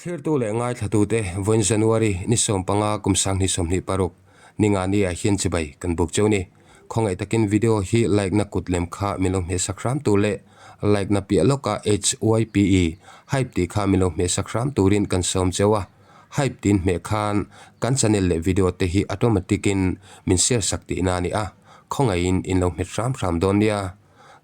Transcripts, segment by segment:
Thlirtu leh ngaithlatute vawiin January ni 15 kum 2026 ninga ni ah hian chibai kan buk cheu ni. Khawngaih takin video hi like na kut lem kha min lo hmehsak hram tur leh like na piah lawka HYPE hype tih kha min lo hmehsak hram turin kan sawm cheu a. Hype tiin hmeh khan kan channel leh video te hi automatic in min share sak tihna a ni a, khawngaihin in lo hmet hram hram dawn nia.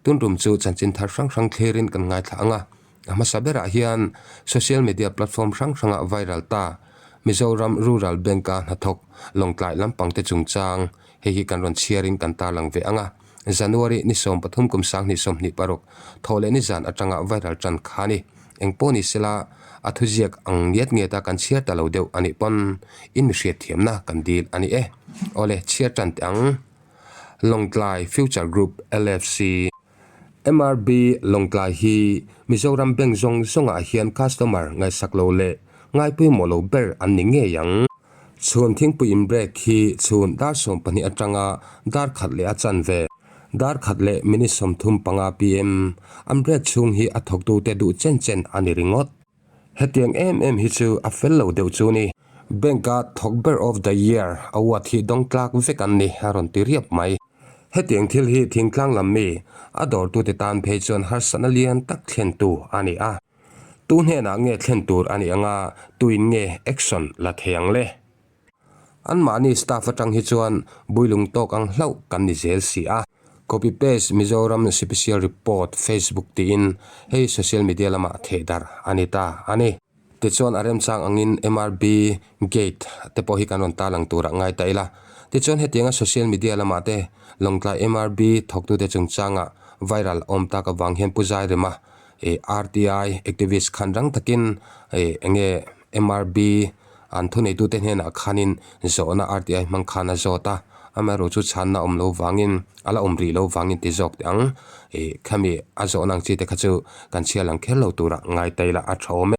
Tun tum chu chanchin thar hrang hrang thlirin kan ngaithla ang a. A hmasa berah hian social media platform hrang hrangah viral ta Mizoram Rural Bank-a hnathawk Lawngtlai lampangte chungchang hei hi kan rawn chhiarin kan tarlang ve ang a. January ni 13 kum 2026 thawh leh nizan atanga viral tan kha a ni. Engpawh ni sela a thuziak ang ngiat ngiata kan chhiar ta lo deuh a nih pawn in mi hriatthiamna kan dil a ni e. Awle chhiar tan teh ang. Lawngtlai Future Group, LFC. MRB Lawngtlai hi Mizoram Bank zawng zawngah hian customer ngaihsak lo leh ngaipawimawh lo ber an ni ngei ang. Chhun thingpui in break hi chhun dar 12 atanga dar khat leh a chanve, dar khat leh minute 35 pm, an break chhung hi a thawktute duh chen chen a ni ringawt. Hetiang em em hi chu a fel lo deuh chu ni. Bank-a thawk ber of the year award hi dawng tlak vek an ni a rawn ti riap mai. Hetiang thil hi thingtlang lam mi a dawrtute tan phei chuan harsatna lian tak thlentu a ni a. Tu hnenah nge thlen tur a nih anga tuin nge action la thei ang le? Anmahni staff atang hi chuan builung tawk ang hlauh kan ni zel si a. Copy paste Mizoram Sipisial Report Facebook tiin hei social media lamah thehdarh a ni ta a ni. Tichuan a remchang angin MRB gate te pawh hi kan rawn tarlang turah ngai ta ila. Tichuan hetianga social media lamah te Lawngtlai MRB thawktute chungchanga viral awm tak avang hian Pu Zairema ih RTI activist khan rang takin ih enge MRB an thuneitute hnenah khanin zawhna RTI hmang khan a zawt a. Amaherawh chu chhanna awm lo vangin a la awm rih lo vangin ti zawk teh ang ih khami a zawhna ang chi te kha chu kan chhiar lang kher lo turah ngai ta ila a tha awm e.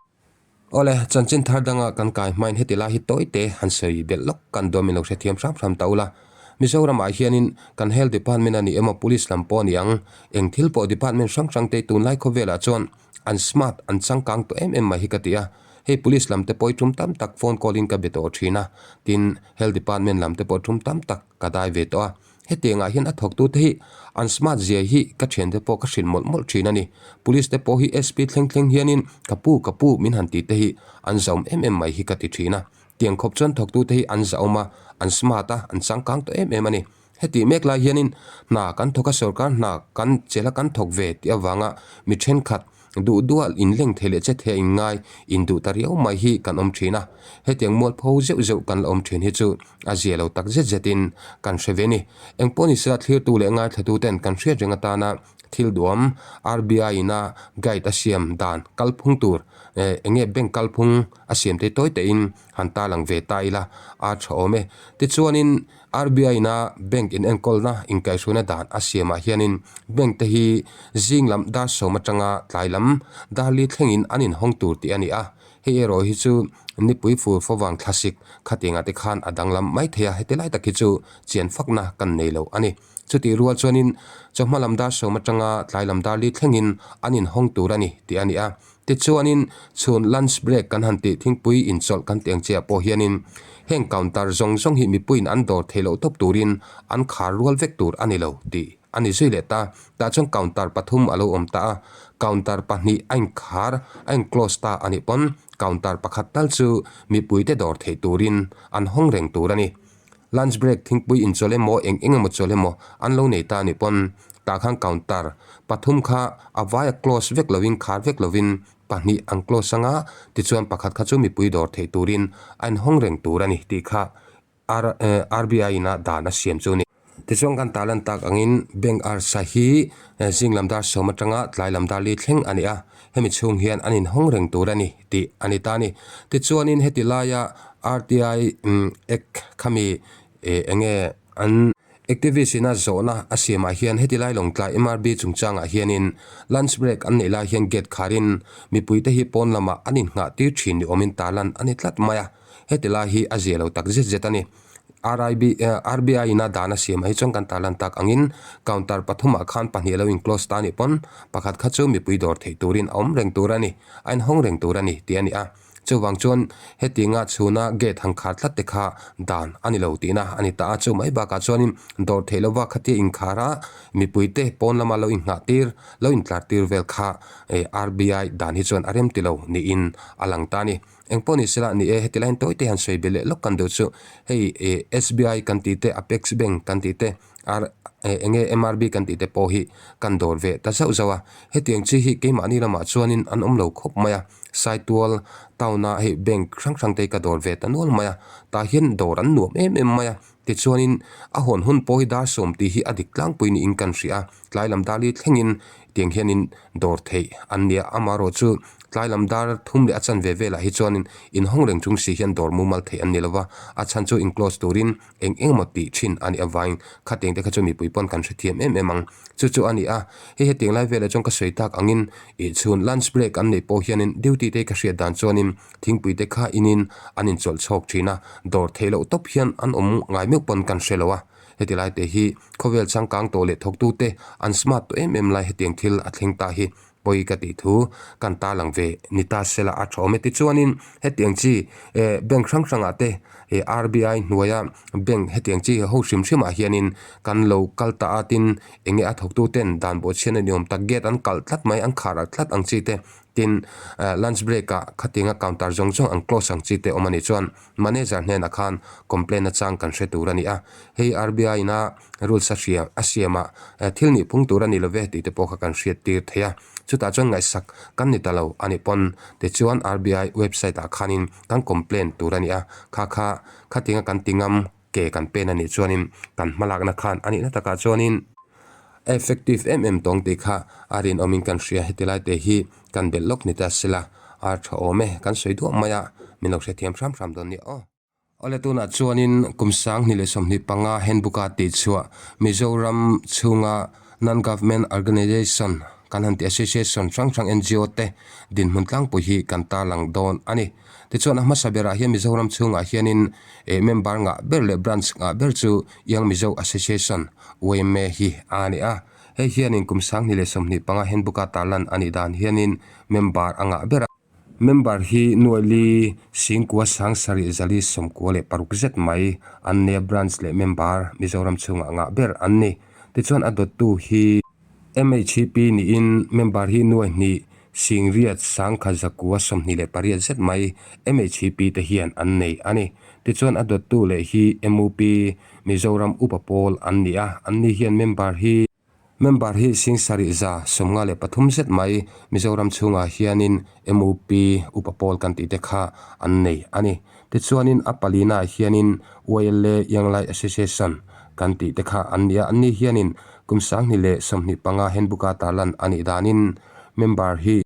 Awle, chanchin thar danga kan kai hmain heti lai hi tawi te han sawi belh lawk kan duam in lo hrethiam hram hram ta ula. Mizoramah hianin kan Health Department a ni emaw Police lam pawh a ni ang, eng thil pawh department hrang hrang te tunlai khawvelah chuan an smart, an changkang tawh em em mai hi ka ti a. Hei Police lam te pawh i tum tam tak phone call in ka be tawh thin a, tin Health Department lam te pawh tum tam tak ka dai ve tawh a. Hetiangah hian a thawktute hi an smart zia hi ka thiante pawh ka hrilh mawlh mawlh thin a ni. Police te pawh hi SP thleng thleng hianin ka pu ka pu min han tih te hi an zahawm em em mai hi ka ti thin a. Tiang khawp chuan thawktute hi an zahawm a, an smart a, an changkang tawh em em a ni. Hetih mek lai hianin hna kan thawk a, sorkar hna kan chelh a kan thawk ve tih avanga mi thenkhat Duh dual in leng thei leh che thei a in ngai in duh ta riau mai hi kan awm thin a, hetiang mualpho zeuh zeuh kan la awm thin hi chu a zia lo tak zet zet in kan hre ve ni. Engpawh ni sela thlirtu leh ngaithlatu ten kan hriat reng atana thil duam RBI in a guide a siam dan kalphung tur eh enge bank kalphung a siam te tawi tein han tarlang ve ta ila a tha awm e. Tichuanin RBI ina bank in enkawlna inkaihhruaina dan a siamah hianin bank te hi zing lam dar 10 atanga tlai lam dar li thlengin an inhawng tur tih a ni a, hei erawh hi chu nipui fur fawvang thlasik khatiangah te khan a danglam mai thei a, heti lai tak hi chu chian fakna kan nei lo a ni. Chutih rual chuanin chawhma lam dar 10 atanga tlai lam dar li thlengin an inhawng tur a ni tih a ni a. Tichuanin, chhun lunch break kan han tih thingpui inchawlh kan tih ang chiah pawh hianin heng counter zawng zawng hi mipuiin an dawr theih loh tawp turin an khar rual vek tur a ni lo tih a ni zui leh ta. Tah chuan counter pathum a lo awm ta a, counter pahnih a inkhar a in close ta a nih pawn counter pakhat tal chu mipuite dawr theih turin an hawng reng tur a ni. Lunch break thingpui inchawlh emaw eng eng emaw chawlh emaw an lo nei ta a nih pawn tah khan counter pathum kha a vaia close vek lovin khar vek lovin pahnih an close anga tichuan pakhat kha chu mipui dawr theih turin a inhawng reng tur a ni tih kha RBI ina dan a siam chu a ni. Tichuan kan tarlan tak angin bank arsa hi zing lam dar 10 atanga tlai lam dar li thleng a ni a, hemi chhung hian an inhawng reng tur a ni tih a ni ta a ni. Tichuanin heti laia RTI Act khami eng nge an activist ina zawhna a siamah hian heti lai Lawngtlai MRB chungchangah hianin lunch break an neih lai hian gate kharin mipuite hi pawn lamah an innghah tir thin ni awmin tarlan a ni tlat mai a, heti lai hi a zia lo tak zet zet a ni. RIB RBI ina dan a siam ah hi chuan kan tarlan tak angin counter pathumah khan pahnih a lo in close ta a nih pawn pakhat kha chu mipui dawr theih turin a awm reng tur a ni, a inhawng reng tur a ni tih a ni a. Chuvang chuan hetianga chhuna gate han khar tlat te kha dan a ni lo tihna a ni ta a. Chu mai bakah chuanin dawr theih lova khatia inkhar a mipuite pawn lama lo inhnah tir, lo intlar tir vel kha RBI dan hi chuan a rem ti lo niin a lang ta a ni. Eng pawh ni sela ni e, heti laiin tawi te han sawi belh leh lawk kan duh chu hei SBI kan tih te, Apex Bank kan tih te, R eng nge MRB kan tih te pawh hi kan dawr ve ta zauh zauh a. Hetiang chi hi keimahni lamah chuanin an awm lo khawp mai a, Saitual town a hei bank hrang hrang te hi ka dawr ve ta nual mai a, tah hian dawr an nuam em em mai a, tichuanin a hawn hun pawh hi dar sawm tih hi a dik tlangpui niin kan hria a, tlai lam dar li thlengin tiang hianin dawr theih an nia, amaherawh chu tlai lam dar thum leh a chanve velah hi chuanin inhawng reng chung si hian dawr mumal theih an ni lo va, a chhan chu in close turin eng eng emaw tih thin a nih avangin khatiang te kha chu mipui pawn kan hrethiam em em ang. Chu chu a ni a, hei hetiang lai velah chuan ka sawi tak angin ih chhun lunch break an neih pawh hianin duty te ka hriat dan chuanin thingpui te kha inin an inchawlh chhawk thin a, dawr theih loh tawp hian an awm ngai meuh pawn kan hre lo a. Heti lai te hi khawvel changkang tawh leh thawktute an smart tawh em em lai hetiang thil a thleng ta hi pawi ka tih thu kan ta lang ve ni ta sela a tha awm e. Tichuanin hetiang chi eh bank hrang hrangah te eh RBI hnuaia bank hetiang chi ho hrim hrimah hianin kan lo kal ta a tin eng nge a thawktu ten dan bawhchhian a ni awm tak gate an kalh tlat mai an khar alh tlat ang chi te tin eh lunch break ah khatianga counter zawng zawng an close ang chi te awm a nih chuan manager hnenah khan complaint nachang kan hre tur a ni a, hei RBI ina rules a hria a siam ah thil nih phung tur a ni love tih te pawh kha kan hriat tir thei a, chutah chuan ngaihsak kan ni ta lo a nih pawn tichuan RBI website ah khanin kan complaint tur a ni a, kha kha khatinga kan ti ngam ke kan pen a nih chuanin kan hmalakna khan a nihna takah chuanin a effective em em tawng tih kha a rinawmin kan hria heti lai te hi kan belh lawk ni ta sela a tha awm e kan sawi duah mai a min lo hrethiam hram hram dawn nia aw. Awle tunah chuanin kum 2025 handbook a tihchhuah Mizoram chhunga Non-Government Organization kan han tih association hrang hrang NGO te dinhmun tlangpui hi kan tarlang dawn a ni. Tichuan a hmasa berah hian Mizoram chhungah hianin eh member ngah ber leh branch ngah ber chu Young Mizo Association, YMA, hi a ni a. Hei hianin kum 2025 handbook a tarlan a nih dan hianin member a ngah ber a. Member hi Nuaili, Singkua Sangsarih Zali 96 zet mai an nia branch leh member Mizoram chhungah ngah ber an ni. Tichuan a dawttu hi MHP niin member hi Nuai hnih Singriat Sangkhat Zakua 28 zet mai MHP te hian an nei a ni. Tichuan a dawttu leh hi MUP Mizoram Upa Pawl an ni a, anni hian member hi Member hi 7353 zet mai Mizoram chhungah hianin MUP Upa Pawl kan tih te kha an nei a ni. Tichuanin a palinaah hianin YLA Young Lai Association kan tih te kha an ni a, anni hianin kum 2025 handbook-a tarlan a nih danin member hi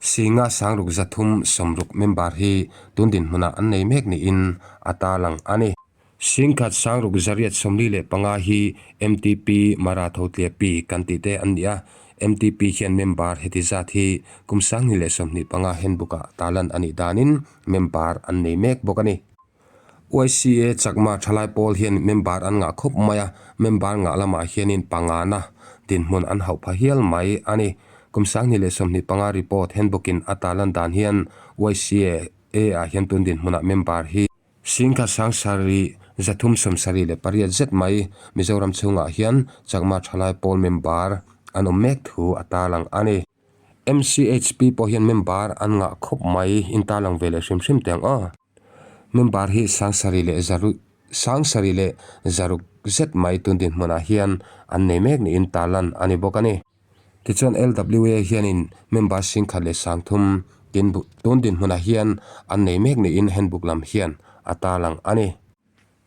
5660 member hi tun dinhmunah an nei mek niin a tarlang a ni. Singkhat Sangruk Zariat 45 hi MTP Mara Thotliapi kan tih te an ni a, MTP hian member heti zat hi kum 2025 handbook-ah tarlan a nih danin member an nei mek bawk a ni. YCA Chakma Thalai Pawl hian member an ngah khawp mai a, member ngah lamah hianin pangana dinhmun an hauh pha hial mai a ni. Kum 2025 report handbook-in a tarlan dan hian YCA ah hian tun dinhmunah member hi Singkhat 7378 zet mai Mizoram chhungah hian Chakma Thalai Pawl member an awm mek thu a tarlang a ni. MCHP pawh hian member an ngah khawp mai in tarlang ve leh hrim hrim teh ang aw. Member hi sangsarih leh zaruk sangsarih leh zaruk zet mai tun dinhmunah hian an nei mek niin tarlan a ni bawk a ni. Tichuan LWA hianin member 10,003 tin tun dinhmunah hian an nei mek niin handbook lam hian a tarlang a ni.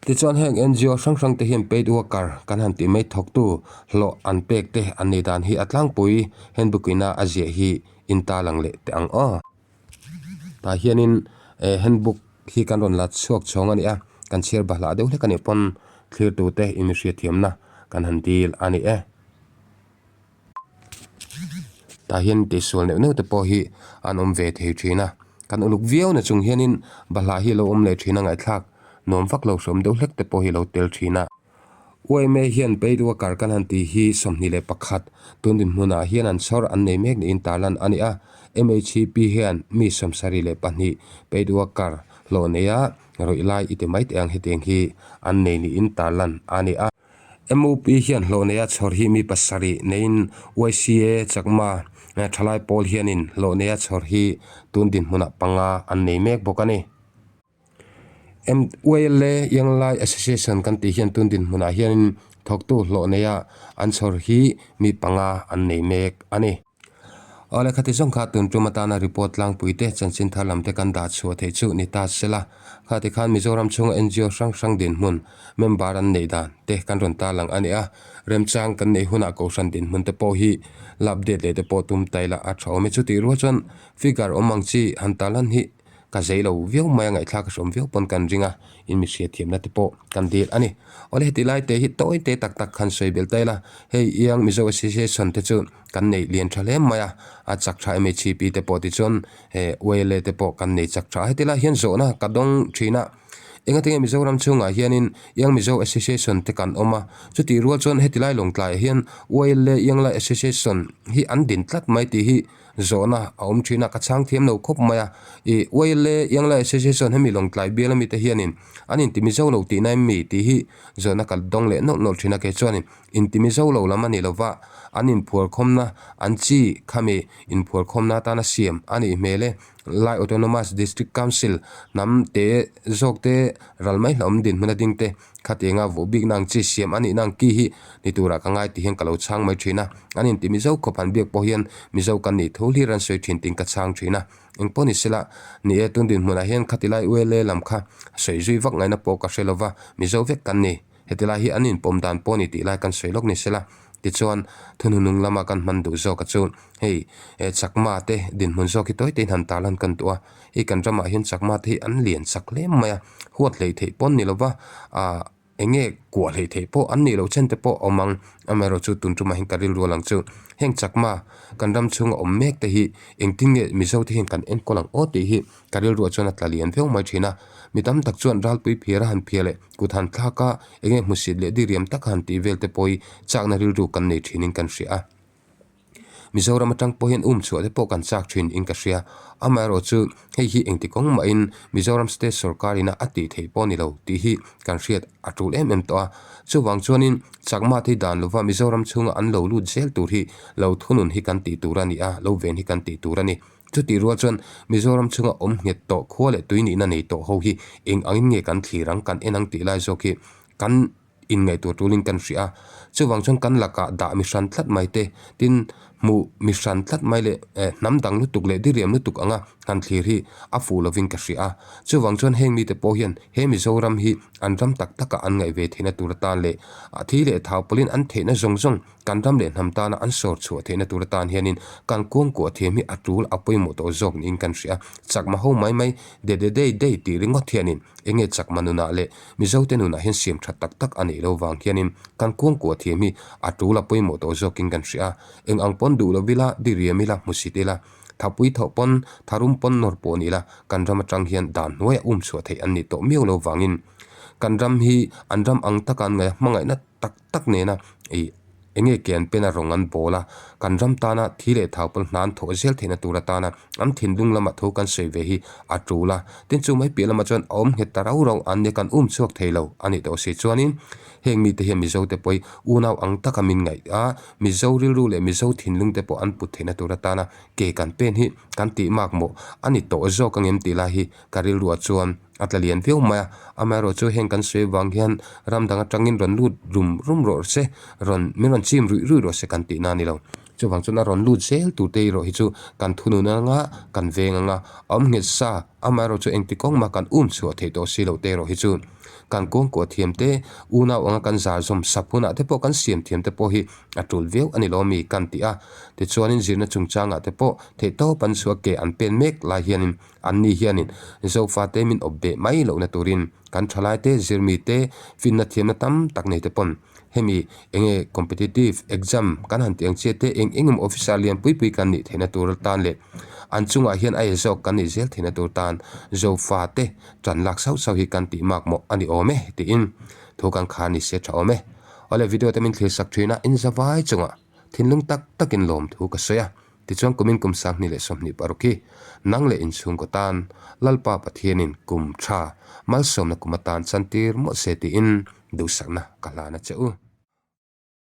Tichuan heng NGO hrang hrang te hian paid worker kan han tih mai thawktu hlawh an pek te an nei dan hi a tlangpui handbook ina a ziah hi in tarlang leh teh ang aw. Tah hianin eh handbook hi kan rawn la chhuak chhawng a ni a, kan chhiar bahlah deuh hlek a nih pawn thlirtute in hriatthiamna kan han dil a ni e. Tah hian tihsual neuh neuh te pawh hi an awm ve thei thin a, kan uluk viau na chung hianin bahlah hi a lo awm leh thin a ngaihthlak nuam vak lo hrawm deuh hlek te pawh hi a lo tel thin a. Yma hian paid worker kan han tih hi 21 tun dinhmunah hian an chhawr an nei mek niin tarlan a ni a. MHP hian mi 72 paid worker hlawh neia rawih lai i ti mai teh ang hetiang hi an nei niin tarlan a ni a. MOP hian hlawh neia chhawr hi mi pasarih neiin YCA Chakma thalai pawl hianin hlawh neia chhawr hi tun dinhmunah panga an nei mek bawk a ni. YLA Yanglai Association kan tih hian tun dinhmunah hianin thawktu hlawh neia an chhawr hi mi panga an nei mek a ni. Awle khati zawng kha tun tum atana report tlangpui te chanchin thar lam te kan dah chhuah theih chu ni ta sela. Khati khan Mizoram chhunga NGO hrang hrang dinhmun member an neih dan te kan rawn tarlang a ni a. Remchang kan neih hunah kohhran dinhmun te pawh hi la update leh te pawh tum ta ila a tha awm e. Chutih rual chuan figure awm ang chi han tarlan hi Ka zei lo viau mai a, ngaihthlak a hrawm viau pawn kan ring a, in mi hriatthiamna te pawh kan dil a ni. Awle heti lai te hi tawi te tak tak khan sawi belh ta ila, hei Iang Mizo Association te chu kan nei lian tha hle mai a, a chak tha MHCP te pawh tichuan he YLA te pawh kan nei chak tha. Heti lai hian zawhna ka dawng thin a, engatinge Mizoram chhungah hianin Iang Mizo Association te kan awm a, chutih rual chuan heti lai Lawngtlaiah hian YLA Ianglai Association hi an din tlat mai tih hi Zawhna a awm thin a, ka chhang thiam lo khawp mai a. I YLA Yanglai Association hemi Lawngtlai bial ami te hianin an inti mizo lo tihna em mi tih hi zawhna ka dawng leh nawlh nawlh thin a. Kei chuanin inti mizo lo lam a ni lova, an inphuarkhawmna an chi khami inphuarkhawmna atana siam a nih hmel e. Lai Autonomous District Council hnam te zawk te ral mai hlauhawm dinhmun a ding te Khatianga vuh bikna ang chi siam a nihna ang ki hi ni turah ka ngai tih hian ka lo chhang mai thin a. An inti Mizo khawp han biak pawh hian Mizo kan nih thu hlir an sawi thin tiin ka chhang thin a. Eng pawh ni sela, ni e tun dinhmunah hian khatilai ULA lam kha sawi zui vak ngaihna pawh ka hre lova, Mizo vek kan ni. Hetilai hi an inpawm dan pawh ni tih lai kan sawi lawk ni sela. Tichuan, thununung lama kan hman duh zawk a chu hei Chakma te dinhmun zawk hi tawi tein han tarlan kan duh a. Hei kan ramah hian Chakma te hi an lian chak hle mai a, huat hleih theih pawh an ni lo va, ah eng nge kuah hleih theih pawh an nih loh chen te pawh a awm ang. Amaherawh chu tun tumah hian ka rilru a lang chu heng Chakma kan ram chhunga awm mek te hi engtin nge Mizo te hian kan enkawl ang aw tih hi ka rilruah chuan a tla lian viau mai thin a. Mi tam tak chuan ralpui phiar a han phiar leh kut han thlak a, eng nge hmusit leh diriam taka han tih vel te pawh hi chakna rilru kan nei thinin kan hria a. Mizoram atang pawh hian um chhuah te pawh kan chak thin in ka hria. Amaherawh chu hei hi engti kawng mahin Mizoram state sorkar ina a tih theih pawh a ni lo tih hi kan hriat a tul em em tawh a. Chuvang chuanin Chakma te hi dan lova Mizoram chhunga an lo lut zel tur hi lo thunun hi kan tih tur a ni a, lo ven hi kan tih tur a ni. Chutih rual chuan Mizoram chhunga awm nghet tawh khua leh tui nihna nei tawh ho hi eng angin nge kan thlir ang, kan en ang tih lai zawk hi kan inngaihtuah tulin kan hria a, chuvang chuan kan lakah dah mi hran tlat mai te, tin hmuh mi hran tlat mai leh eh hnam dang lutuk leh diriam lutuk anga han thlir hi a fuh lovin ka hria a, chuvang chuan heng mite pawh hian he Mizoram hi an ram tak taka an ngaih ve theihna tur atan leh a thi leh thau pawlhin an theihna zawng zawng kan ram leh hnam tana an sawr chhuah theihna tur atan hianin kan kuangkuah thiam hi a tul a pawimawh tawh zawk niin kan hria a, chakma ho mai mai de de dei dei tih ringawt hianin enge chakma nunah leh Mizote nunah hian siam that tak tak a neih lo vang hianin kan kuangkuah thiam hi a tul a pawimawh tawh zawkin kan hria a. Eng ang pawn duh lo ila, diriam ila, hmusit ila, thapui thawh pawn, tharum pawn nawr pawh ni ila, kan ram atang hian dan hnuaiah um chhuah theih an nih tawh miau lo vangin kan ram hi an ram ang taka an ngaih a, hmangaihna tak tak nena ih eng nge ke an pen a rawng an bawl a, kan ram tana thi leh thau pawl hna an thawh zel theihna tur atana an thinlung lama tho kan sawi ve hi a tul a, tin chu mai piah lamah chuan a awm nghet ta rau rau an nia kan um chhuak thei lo a nih tawh si chuanin heng mite hian Mizo te pawh hi unau ang taka min ngaih a, Mizo rilru leh Mizo thinlung te pawh an put theihna tur atana ke kan pen hi kan tih mak mawh a ni tawh zawk ang em tih lai hi ka rilruah chuan a tla lian viau mai a, amaherawh chu heng kan sawi avang hian ram dang atangin rawn lut rum rum rawh se, rawn min rawn chim ruih ruih rawh se kan tihna a ni lo. Chuvang chuan a rawn lut zel tur te erawh hi chu kan thunun anga kan veng anga a awm nghet sa, amaherawh chu engti kawng mah kan um chhuah theih tawh si loh te erawh hi chu kan kawngkuah thiam te, unau anga kan zar zawm sap hunah te pawh kan siam thiam te pawh hi a tul viau a ni lo mi kan ti a. Tichuanin zirna chungchangah te pawh theihtawp an chhuah ke an pen mek lai hianin Anni hianin Zofate min awp beh mai lohna turin kan thalaite, zirmite, finna thiamna tam tak nei te pawn hemi enge competitive exam kan han tih ang chiah te eng eng emaw officer lian pui pui kan nih theihna tur tan leh an chungah hian a e zawk kan nih zel theihna tur tan Zofate tan lak sauh sauh hi kan tih mak mawh a ni awm e tiin thu kan khar ni se tha awm e. Awle video te min thlir sak thin a, in zavai chungah thinlung tak takin lawmthu ka sawi a. Tichuan kumin kum 2026 hi nang leh inchhungkaw tan Lalpa Pathianin kum tha malsawmna kum atan chantir mawlh se tiin duhsakna ka hlan a che u.